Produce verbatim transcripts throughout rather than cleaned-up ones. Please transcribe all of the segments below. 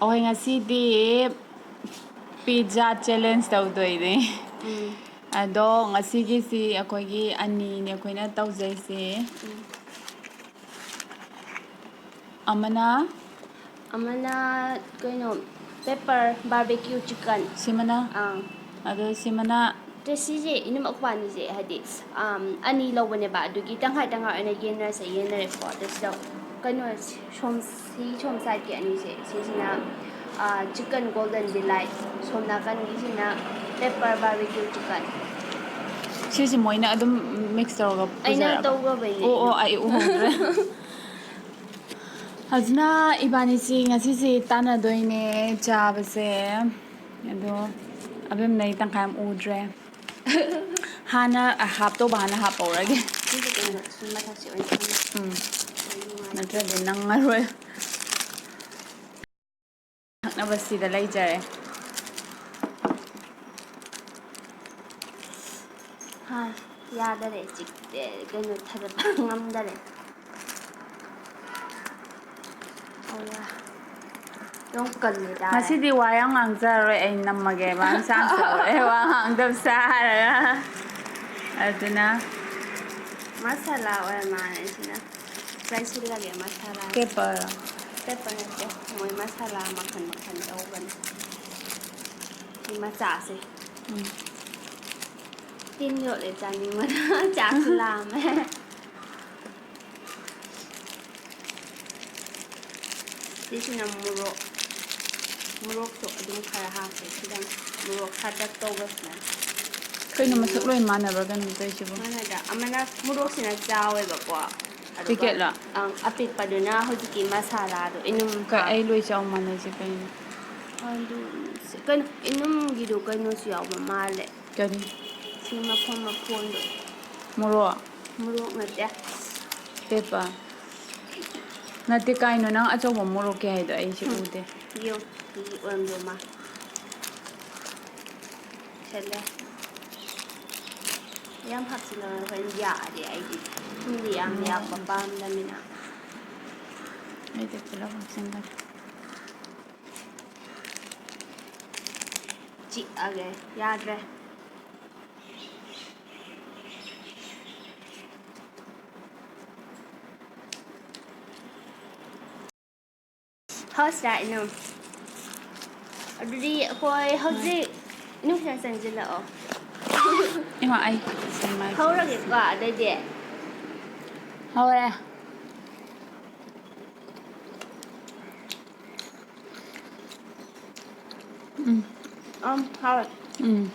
ꯑꯩꯈꯣꯏ ꯉꯁꯤꯗꯤ pizza challenge ꯇꯧꯗꯣꯏꯅꯦ꯫ ꯑꯗꯣ ꯉꯁꯤꯒꯤꯁꯤ ꯑꯩꯈꯣꯏꯒꯤ ꯑꯅꯤꯅꯦ ꯑꯩꯈꯣꯏꯅ ꯇꯧꯖꯩꯁꯦ꯫ ꯑꯃꯅ ꯑꯃꯅ ꯀꯩꯅꯣ, pepper barbecue chicken꯫ ꯁꯤꯃꯅ ꯑꯥ ꯑꯗꯣ ꯁꯤꯃꯅ ꯑꯗꯣ ꯁꯤꯁꯦ ꯏꯅꯝ ꯑꯩꯈꯣꯏꯕꯥꯅꯤꯁꯦ ꯍꯥꯏꯗꯤ, ꯑꯝ, ꯑꯅꯤ ꯂꯧꯕꯅꯦꯕ, ꯑꯗꯨꯒꯤ ꯇꯪꯈꯥꯏ ꯇꯪꯈꯥꯏ ꯑꯣꯏꯅ ꯌꯦꯟꯅꯔꯁꯦ, ꯌꯦꯟꯅꯔꯦꯀꯣ꯫ ꯑꯗꯣ ꯁꯤꯗ ꯀꯩꯅꯣ, ꯁꯣꯝ, ꯁꯤ ꯁꯣꯝ side ꯀꯤ ꯑꯅꯤꯁꯦ ꯁꯤꯁꯤꯅ, ꯑꯥ, chicken golden delight, ꯁꯣꯝ ꯅꯥꯀꯟꯒꯤꯁꯤꯅ pepper barbecue chicken꯫ ꯁꯤꯁꯦ ꯃꯣꯏꯅ ꯑꯗꯨꯝ mix ꯇꯧꯔꯒ ꯑꯩꯅ ꯄꯨꯖꯔꯛꯑꯕ? ꯇꯧꯈ꯭ꯔꯕꯩꯅꯦ꯫ ꯑꯣ, ꯑꯣ, ꯑꯩ ꯎꯍꯧꯗ꯭ꯔꯦ꯫ ꯍꯧꯖꯤꯛꯅ ꯏꯕꯥꯅꯤꯁꯤ ꯉꯁꯤꯁꯤ ꯇꯥꯟꯅꯗꯣꯏꯅꯦ ꯆꯥꯕꯁꯦ꯫ ꯑꯗꯣ ꯑꯕꯦꯝꯅ ꯑꯩ ꯇꯪꯈꯥꯏ ꯑꯃ ꯎꯗ꯭ꯔꯦ꯫ ꯍꯥꯟꯅ ꯍꯥꯞꯇꯧꯕ ꯍꯥꯟꯅ ꯍꯥꯞꯄꯧꯔꯒꯦ꯫ ꯁꯤꯁꯦ ꯀꯩꯅꯣ, ꯁꯤ ꯃꯊꯛꯁꯦ ꯑꯣꯏꯅ ꯊꯝꯃꯦ꯫ ꯎꯝ꯫ ꯅꯠꯇ꯭ꯔꯗꯤ ꯅꯪꯉꯔꯣꯏ꯫ ꯊꯛꯅꯕ ꯁꯤꯗ ꯂꯩꯖꯔꯦ꯫ ꯍꯥꯏ, ꯌꯥꯗꯔꯦ, ꯆꯤꯛ-, ꯑꯦ, ꯀꯩꯅꯣ, ꯊꯥꯗꯠꯄ ꯉꯝꯗꯔꯦ꯫ ꯑꯌꯥ꯫ ꯌꯥꯝ ꯀꯜꯂꯦ ꯇꯥꯔꯦ꯫ ꯉꯁꯤꯗꯤ ꯋꯥ ꯌꯥꯝ ꯉꯥꯡꯖꯔꯔꯣꯏ, ꯑꯩ ꯅꯝꯃꯒꯦ꯫ ꯃꯥ ꯃꯁꯥꯅ ꯆꯠꯂꯨꯔꯦ, ꯋꯥ ꯉꯥꯡꯗꯕ ꯁꯥꯔꯒ꯫ ꯑꯗꯨꯅ ꯃꯁꯥꯂꯥ ꯑꯣꯏꯔ ꯃꯥꯜꯂꯦ ꯁꯤꯅ꯫ ꯆꯥꯏꯁꯤꯜꯂꯒꯦ ꯃꯁꯥꯂꯥ꯫ Pepper꯫ Pepper ꯅꯠꯇꯦ, ꯃꯣꯏ ꯃꯁꯥꯂꯥ ꯃꯈꯜ ꯃꯈꯜ ꯇꯧꯕꯅꯦ꯫ ꯁꯤ ꯃꯆꯥꯁꯦ꯫ ꯎꯝ꯫ ꯇꯤꯟ ꯌꯣꯠꯂꯦ ꯆꯥꯅꯤꯡꯕꯅ꯫ ꯆꯥꯛꯁꯨ ꯂꯥꯝꯃꯦ꯫ ꯁꯤꯁꯤꯅ ꯃꯣꯔꯣꯛ, ꯃꯣꯔꯣꯛꯁꯨ ꯑꯗꯨꯝ ꯈꯔ ꯍꯥꯞꯄꯦ꯫ ꯈꯤꯇꯪ ꯃꯣꯔꯣꯛ ꯁꯥꯇꯛ ꯇꯧꯕꯁꯤꯅ꯫ ꯀꯩꯅꯣ, ꯃꯁꯛ ꯂꯣꯏ ꯃꯥꯟꯅꯕ꯭ꯔꯥ ꯀꯩꯅꯣ ꯇꯧꯔꯤꯁꯤꯕꯨ? ꯃꯥꯟꯅꯗ꯭ꯔꯥ? ꯑꯃꯅ ꯃꯣꯔꯣꯛꯁꯤꯅ ꯆꯥꯎꯋꯦꯕꯀꯣ, ꯑꯗꯨꯒ, packet ꯂꯣ? ꯑꯪ, ꯑꯄꯤꯛꯄꯗꯨꯅ ꯍꯧꯖꯤꯛꯀꯤ ꯃꯁꯥꯂꯥꯗꯣ ꯏꯅꯨꯝ ꯀ-, ꯍꯥꯞ-, ꯑꯩ ꯂꯣꯏ ꯆꯥꯎ ꯃꯥꯟꯅꯩꯁꯦ ꯀꯩꯅꯣ? ꯑꯗꯨ, ꯀꯩꯅꯣ, ꯏꯅꯨꯝꯒꯤꯗꯣ ꯀꯩꯅꯣꯁꯨ ꯌꯥꯎꯕ ꯃꯥꯜꯂꯦ꯫ ꯀꯔꯤ? ꯁꯤ ꯃꯐꯣꯟ ꯃꯐꯣꯟꯗꯣ꯫ ꯃꯣꯔꯣꯛ? ꯃꯣꯔꯣꯛ ꯅꯠꯇꯦ꯫ Pepper? ꯅꯠꯇꯦ, ꯀꯥꯏꯅꯣ ꯅꯪ ꯑꯆꯧꯕ ꯃꯣꯔꯣꯛꯀꯤ ꯍꯥꯏꯗꯣ? ꯑꯩꯁꯦ ꯎꯝ꯫ ꯎꯗꯦ꯫ ꯌꯦꯡꯉꯣ, ꯁꯤ ꯑꯣꯏꯔꯝꯗꯧ ꯃꯥꯜꯂꯦ꯫ ꯁꯦꯠꯂꯦ꯫ ꯌꯥꯝ ꯍꯥꯞꯆꯤꯜꯂꯒ ꯍꯣꯔꯦꯟ ꯌꯥꯛꯑꯗꯤ ꯑꯩꯗꯤ ꯊꯨꯝꯗꯤ ꯌꯥꯝ ꯌꯥꯛꯄ ꯄꯥꯝꯗꯕꯅꯤꯅ꯫ ꯑꯩꯗꯤ ꯄꯨꯂꯞ ꯍꯥꯞꯆꯤꯟꯒꯅꯤ꯫ ꯆꯤꯛꯑꯒꯦ꯫ ꯌꯥꯗ꯭ꯔꯦ꯫ ꯍꯣꯁ ꯔꯥꯏꯠ ꯅꯣ꯫ ꯑꯗꯨꯗꯤ ꯑꯩꯈꯣꯏ ꯍꯧꯖꯤꯛ ꯏꯅꯨꯡꯁꯤꯗ ꯆꯪꯁꯤꯜꯂꯛꯑꯣ꯫ ꯏꯃꯥ, ꯑꯩ ꯁꯦꯝꯃꯒꯦ꯫ ꯍꯧꯔꯒꯦꯀꯣ ꯑꯗꯩꯗꯤ꯫ ꯍꯧꯔꯦ꯫ ꯎꯝ꯫ ꯑꯝ, ꯍꯥꯎꯋꯦ꯫ ꯎꯝ꯫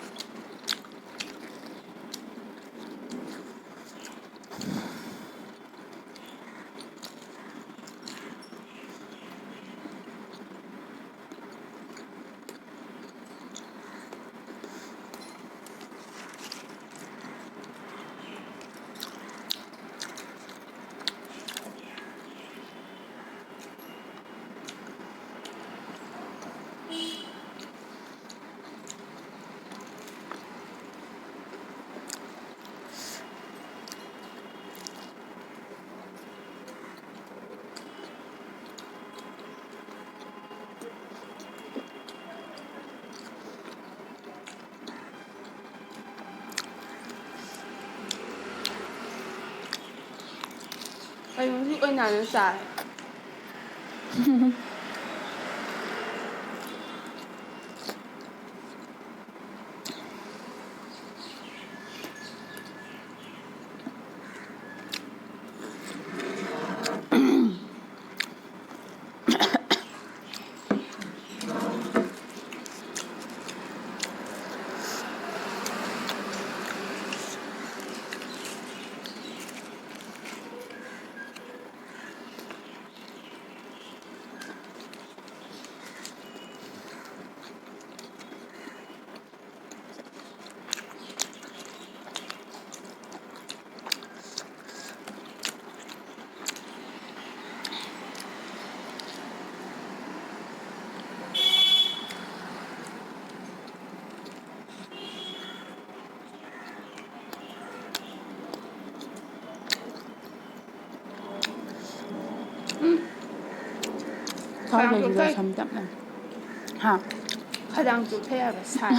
ꯀꯩꯅꯣ ꯁꯤ ꯑꯣꯏꯅꯥꯅ ꯆꯥꯏ꯫ ꯎꯝ꯫ ꯊꯥꯎ ꯀꯌꯥꯝ ꯂꯩꯕꯤꯔꯣ ꯊꯣꯛꯇꯣꯏ? ꯁꯝ ꯇꯞꯅ꯫ ꯍꯥ? ꯈꯗꯥꯡ ꯆꯣꯛꯊꯩ ꯍꯥꯏꯕ ꯁꯥꯏ꯫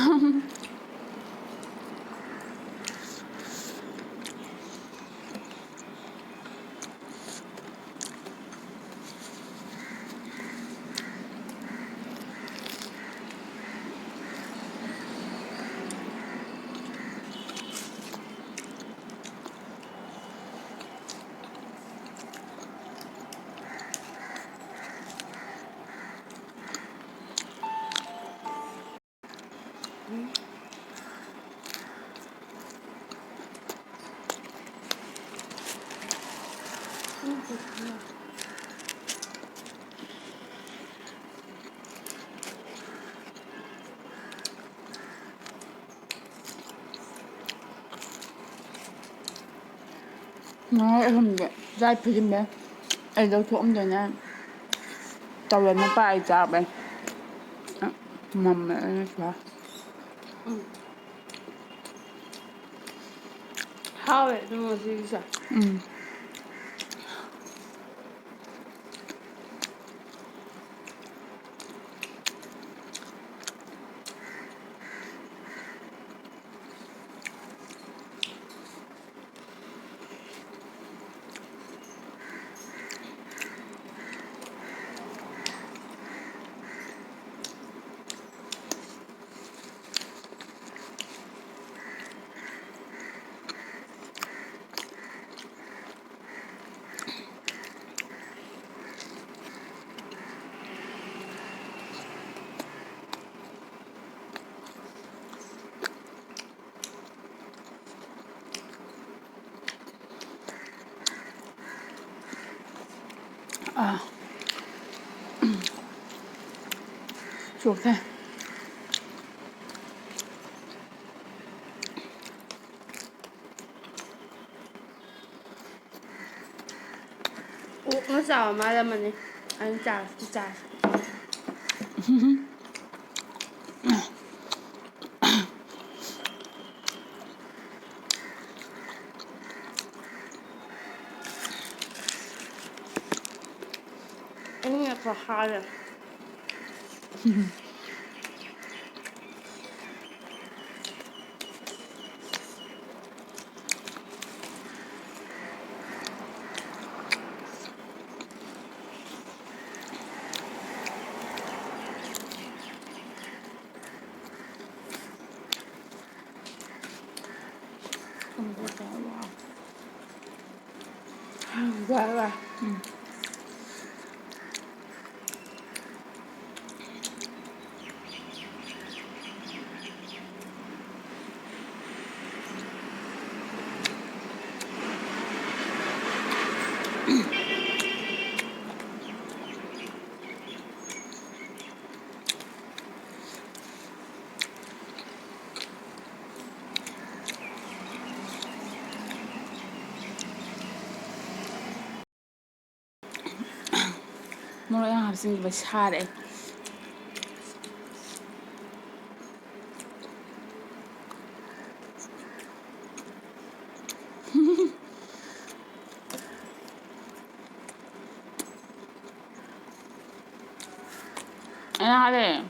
ꯉꯥꯏꯍꯥꯛ ꯑꯍꯨꯝꯗꯤ ꯆꯥꯏ ꯐꯨꯖꯤꯟꯕ꯫ ꯑꯩ ꯂꯧꯊꯣꯛꯑꯝꯗꯣꯏꯅꯦ꯫ ꯇꯧꯔꯦ ꯃꯄꯥ ꯑꯩ ꯆꯥꯕꯩ꯫ ꯃꯝꯃꯦ ꯑꯩꯅ ꯆꯥ꯫ ꯎꯝ꯫ ꯍꯥꯎꯋꯦ ꯑꯗꯨꯝ ꯉꯁꯤꯒꯤꯁꯦ꯫ ꯎꯝ꯫ ꯑꯥ꯫ ꯆꯣꯛꯊꯩ꯫ ꯑꯣꯛꯅ ꯆꯥꯕ ꯃꯥꯜꯂꯝꯃꯅꯤ꯫ ꯑꯩꯅ ꯆꯥꯕꯁꯤ ꯆꯥꯁꯤ꯫ ꯑꯩꯅ ꯈꯔ ꯍꯥꯜꯂꯦ꯫ ꯐꯔꯦ꯫ ꯃꯔꯣꯏ ꯌꯥꯝ ꯍꯥꯞꯆꯤꯟꯈꯤꯕ ꯁꯥꯔꯦ꯫ ꯑꯩꯅ ꯍꯥꯏꯔꯦ꯫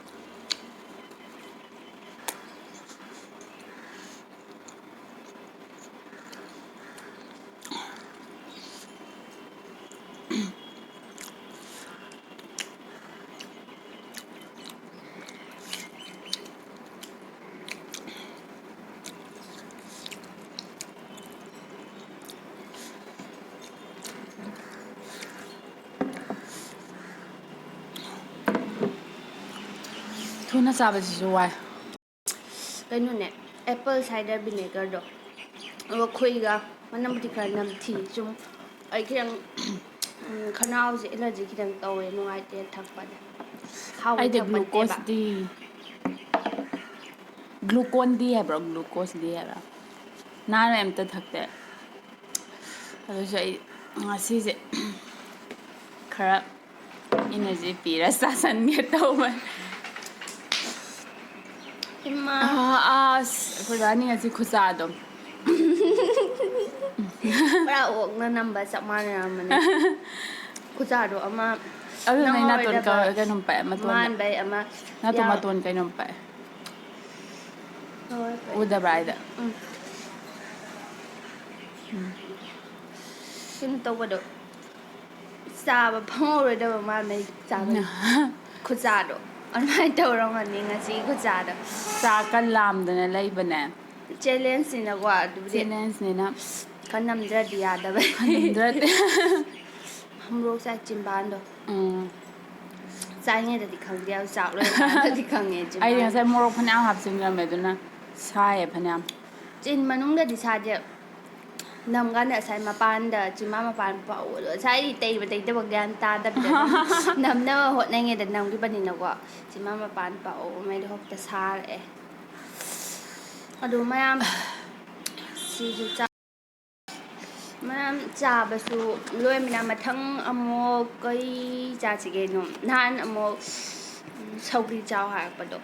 ꯊꯨꯅ ꯆꯥꯕꯁꯤꯁꯨ ꯋꯥꯏ꯫ ꯀꯩꯅꯣꯅꯦ, apple cider vinegarꯗꯣ, ꯑꯗꯨꯒ ꯈꯣꯏꯍꯤꯒ꯫ ꯃꯅꯝꯕꯨꯗꯤ ꯈꯔ ꯅꯝꯊꯤ꯫ ꯁꯨꯝ ꯑꯩ ꯈꯤꯇꯪ, ꯎꯝ, ꯈꯅꯥꯎꯁꯦ allergy ꯈꯤꯇꯪ ꯇꯧꯋꯦ, ꯅꯨꯡꯉꯥꯏꯇꯦ ꯊꯛꯄꯗ꯫ ꯍꯥꯎꯕ ꯑꯩꯗꯤ ꯊꯛꯄ ꯅꯠꯇꯦꯕ꯫ Glucose D, Glucon D ꯍꯥꯏꯕ꯭ꯔꯣ, Glucose D ꯍꯥꯏꯕ꯭ꯔꯥ? ꯅꯍꯥꯟꯋꯥꯏ ꯑꯝꯇ ꯊꯛꯇꯦ꯫ ꯑꯗꯨꯁꯨ ꯑꯩ ꯉꯁꯤꯁꯦ ꯈꯔ energy ꯄꯤꯔ ꯆꯥꯁꯟꯒꯦ ꯇꯧꯕꯅꯦ꯫ ꯏꯃꯥ꯫ ꯑꯥ, ꯑꯁ, ꯑꯩꯈꯣꯏ ꯏꯕꯥꯅꯤ ꯉꯁꯤ ꯈꯨꯆꯥꯗꯣ꯫ ꯄꯨꯔꯥ ꯑꯣꯛꯅ ꯅꯝꯕ ꯆꯞ ꯃꯥꯟꯅꯔꯝꯃꯅꯤ꯫ ꯈꯨꯆꯥꯗꯣ ꯑꯃ ꯑꯗꯨꯅ ꯑꯩ ꯅꯥꯇꯣꯟ ꯅꯝꯃꯔꯣꯏꯗꯕ ꯀ-, ꯀꯩꯅꯣꯝ ꯄꯥꯛꯑꯦ, ꯃꯇꯣꯟꯗ꯫ ꯃꯥꯟꯕꯩ ꯑꯃ ꯅꯥꯇꯣꯟ ꯌꯥꯎ-, ꯃꯇꯣꯟ ꯀꯩꯅꯣꯝ ꯄꯥꯛꯑꯦ꯫ ꯍꯣꯏ, ꯍꯣꯏ꯫ ꯎꯗꯕ꯭ꯔꯥ ꯍꯥꯏꯗ? ꯎꯝ꯫ ꯎꯝ꯫ ꯀꯩꯅꯣ ꯇꯧꯕꯗꯣ, ꯆꯥꯕ ꯐꯪꯍꯧꯔꯣꯏꯗꯕ ꯃꯥꯟꯕꯩ ꯆꯥꯕꯩ ꯈꯨꯆꯥꯗꯣ꯫ ꯑꯗꯨꯃꯥꯏꯅ ꯇꯧꯔꯝꯒꯅꯤ ꯉꯁꯤ ꯈꯨꯆꯥꯗꯣ꯫ ꯆꯥꯛꯀ ꯂꯥꯝꯗꯅ ꯂꯩꯕꯅꯦ꯫ Challengeꯅꯤꯅꯀꯣ, ꯑꯗꯨꯕꯨꯗꯤ꯫ Challengeꯅꯤꯅ꯫ ꯈꯔ ꯅꯝꯗ꯭ꯔꯗꯤ ꯌꯥꯗꯕ꯫ ꯅꯝꯗ꯭ꯔꯗꯤ꯫ ꯃꯣꯔꯣꯛ ꯆꯥꯏ ꯆꯤꯝꯕꯥꯟꯗꯣ꯫ ꯎꯝ꯫ ꯆꯥꯏꯉꯩꯗꯗꯤ ꯈꯪꯗꯦ, ꯍꯧꯖꯤꯛ ꯆꯥꯛ ꯂꯣꯏꯔꯀꯥꯟꯗꯗꯤ ꯈꯪꯉꯦ ꯑꯩꯗꯤ ꯆꯤꯝꯕꯥꯟ꯫ ꯉꯁꯥꯏ ꯃꯣꯔꯣꯛ ꯐꯅꯌꯥꯝ ꯍꯥꯞꯆꯤꯟꯈ꯭ꯔꯝꯃꯦ, ꯑꯗꯨꯅ ꯁꯥꯏꯌꯦ ꯐꯅꯌꯥꯝ꯫ ꯆꯤꯟ ꯃꯅꯨꯡꯗꯗꯤ ꯁꯥꯗꯦ꯫ ꯅꯝꯀꯥꯟꯗ ꯉꯁꯥꯏ ꯃꯄꯥꯟꯗ ꯆꯤꯝꯕꯥꯟ ꯃꯄꯥꯟ ꯄꯥꯎꯕꯗꯣ ꯉꯁꯥꯏ ꯇꯩꯕ ꯇꯩꯗꯕ ꯒ꯭ꯌꯥꯟ ꯇꯥꯗꯕꯤꯗ ꯑꯗꯨꯝ ꯅꯝꯅꯕ ꯍꯣꯠꯅꯉꯩꯗ ꯅꯝꯈꯤꯕꯅꯤꯅꯀꯣ꯫ ꯆꯤꯝꯕꯥꯟ ꯃꯄꯥꯟ ꯄꯥꯎꯕꯉꯩꯗꯣ ꯍꯦꯛꯇ ꯁꯥꯔꯛꯑꯦ꯫ ꯑꯗꯨ ꯃꯌꯥꯝ ꯁꯤꯁꯨ ꯆꯥ-, ꯃꯌꯥꯝ ꯆꯥꯕꯁꯨ ꯂꯣꯏꯃꯤꯅ ꯃꯊꯪ ꯑꯃꯨꯛ ꯀꯩ ꯆꯥꯁꯤꯒꯦꯅꯣ? ꯅꯍꯥꯟ ꯑꯃꯨꯛ, ꯎꯝ, ꯁꯧꯒ꯭ꯔꯤ ꯆꯥꯎ ꯍꯥꯏꯔꯛꯄꯗꯣ꯫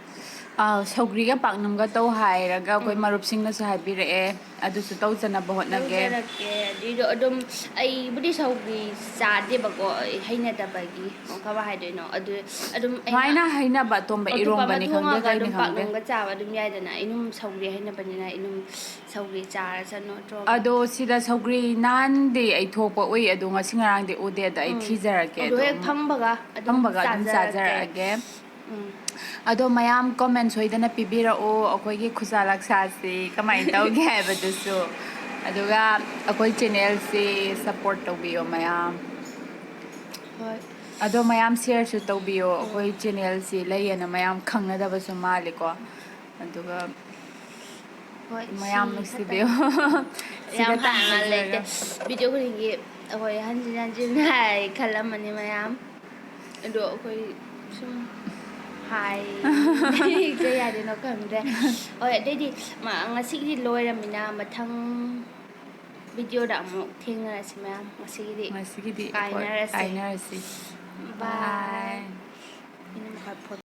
ꯑꯥ, ꯁꯧꯒ꯭ꯔꯤꯒ ꯄꯥꯛꯅꯝꯒ ꯇꯧ ꯍꯥꯏꯔꯒ ꯑꯩꯈꯣꯏ ꯎꯝ꯫ ꯃꯔꯨꯞꯁꯤꯡꯅꯁꯨ ꯍꯥꯏꯕꯤꯔꯛꯑꯦ꯫ ꯑꯗꯨꯁꯨ ꯇꯧꯖꯅꯕ ꯍꯣꯠꯅꯒꯦ꯫ ꯇꯧꯖꯔꯛꯀꯦ꯫ ꯑꯗꯨꯏꯗꯣ ꯑꯗꯨꯝ ꯑꯩꯕꯨꯗꯤ ꯁꯧꯒ꯭ꯔꯤ ꯆꯥꯗꯦꯕꯀꯣ, ꯑꯩ ꯍꯩꯅꯗꯕꯒꯤ꯫ ꯀꯃꯥꯏ ꯍꯥꯏꯗꯣꯏꯅꯣ? ꯑꯗꯨ ꯑꯗꯨꯝ ꯑꯩꯅ ꯁꯨꯃꯥꯏꯅ ꯍꯩꯅꯕ ꯑꯇꯣꯝꯕ ꯑꯇꯣꯞꯄ ꯑꯃ ꯏꯔꯣꯝꯕꯅꯤ ꯈꯪꯗꯦ, ꯊꯣꯡꯉꯒ ꯀꯩꯅꯤ ꯑꯗꯨꯝ ꯈꯪꯗꯦ꯫ ꯄꯥꯛꯅꯝꯒ ꯆꯥꯕ ꯑꯗꯨꯝ ꯌꯥꯏꯗꯅ꯫ ꯑꯩ ꯑꯗꯨꯝ ꯁꯧꯒ꯭ꯔꯤ ꯍꯩꯅꯕꯅꯤꯅ ꯑꯩ ꯑꯗꯨꯝ ꯁꯧꯒ꯭ꯔꯤ ꯆꯥꯔꯁꯅꯨ ꯅꯠꯇ꯭ꯔꯣ? ꯑꯗꯣ ꯁꯤꯗ ꯁꯧꯒ꯭ꯔꯤ ꯅꯍꯥꯟꯗꯤ ꯑꯩ ꯊꯣꯛꯄ ꯎꯏ, ꯑꯗꯣ ꯉꯁꯤ ꯉꯔꯥꯡꯗꯤ ꯎꯗꯦ꯫ ꯑꯗꯣ ꯑꯩ ꯎꯝ꯫ ꯊꯤꯖꯔꯛꯀꯦ, ꯑꯗꯨ ꯑꯗꯣ ꯍꯦꯛ ꯑꯃꯨꯛ ꯐꯪꯕꯒ ꯑꯗꯨꯝ ꯐꯪꯕꯒ ꯑꯗꯨꯝ ꯆꯥꯖꯔꯛꯀꯦ꯫ ꯆꯥꯖꯔꯛꯑꯒꯦ꯫ ꯎꯝ꯫ ꯑꯗꯣ ꯃꯌꯥꯝ comment ꯁꯣꯏꯗꯅ ꯄꯤꯕꯤꯔꯛꯎ, ꯑꯩꯈꯣꯏꯒꯤ ꯈꯨꯖꯥ ꯂꯛꯁꯥꯁꯤ ꯀꯃꯥꯏꯅ ꯇꯧꯒꯦ ꯍꯥꯏꯕꯗꯨꯁꯨ꯫ ꯑꯗꯨꯒ ꯑꯩꯈꯣꯏ channelꯁꯤ support ꯇꯧꯕꯤꯌꯣ ꯃꯌꯥꯝ꯫ ꯍꯣꯏ꯫ ꯑꯗꯣ ꯃꯌꯥꯝ shareꯁꯨ ꯇꯧꯕꯤꯌꯣ, ꯎꯝ꯫ ꯑꯩꯈꯣꯏ channelꯁꯤ ꯂꯩꯌꯦꯅ ꯃꯌꯥꯝ ꯈꯪꯅꯗꯕꯁꯨ ꯃꯥꯜꯂꯤꯀꯣ꯫ ꯑꯗꯨꯒ ꯍꯣꯏ, ꯃꯌꯥꯝ ꯁꯤ ꯅꯨꯡꯁꯤꯕꯤꯌꯣ꯫ ꯈꯛꯇꯪ꯫ ꯁꯤ ꯌꯥꯝ ꯈꯛꯇꯪ ꯍꯥꯏꯅꯤꯡꯉꯥꯏ ꯂꯩꯇꯦ꯫ ꯍꯥꯏꯖꯔꯒ꯫ Video ꯈꯨꯗꯤꯡꯒꯤ ꯑꯩꯈꯣꯏ ꯍꯟꯖꯤꯟ ꯍꯟꯖꯤꯟ ꯍꯥꯏ ꯈꯜꯂꯝꯃꯅꯤ ꯃꯌꯥꯝ꯫ ꯑꯗꯣ ꯑꯩꯈꯣꯏ ꯁꯨꯝ ꯍꯥꯏ ꯀꯩ ꯍꯥꯏꯗꯣꯏꯅꯣ ꯈꯪꯗ꯭ꯔꯦ꯫ ꯍꯣꯏ, ꯑꯗꯩꯗꯤ ꯃ-, ꯉꯁꯤꯒꯤꯗꯤ ꯂꯣꯏꯔꯃꯤꯅ ꯃꯊꯪ videoꯗ ꯑꯃꯨꯛ ꯊꯦꯡꯅꯔꯁꯤ ꯃꯌꯥꯝ꯫ ꯉꯁꯤꯒꯤꯗꯤ ꯉꯁꯤꯒꯤꯗꯤ ꯑꯩꯈꯣꯏ ꯀꯥꯏꯅꯔꯁꯦ꯫ ꯀꯥꯏꯅꯔꯁꯤ꯫ Bye꯫ Bye꯫ ꯑꯩꯅ ꯃꯈꯥ phone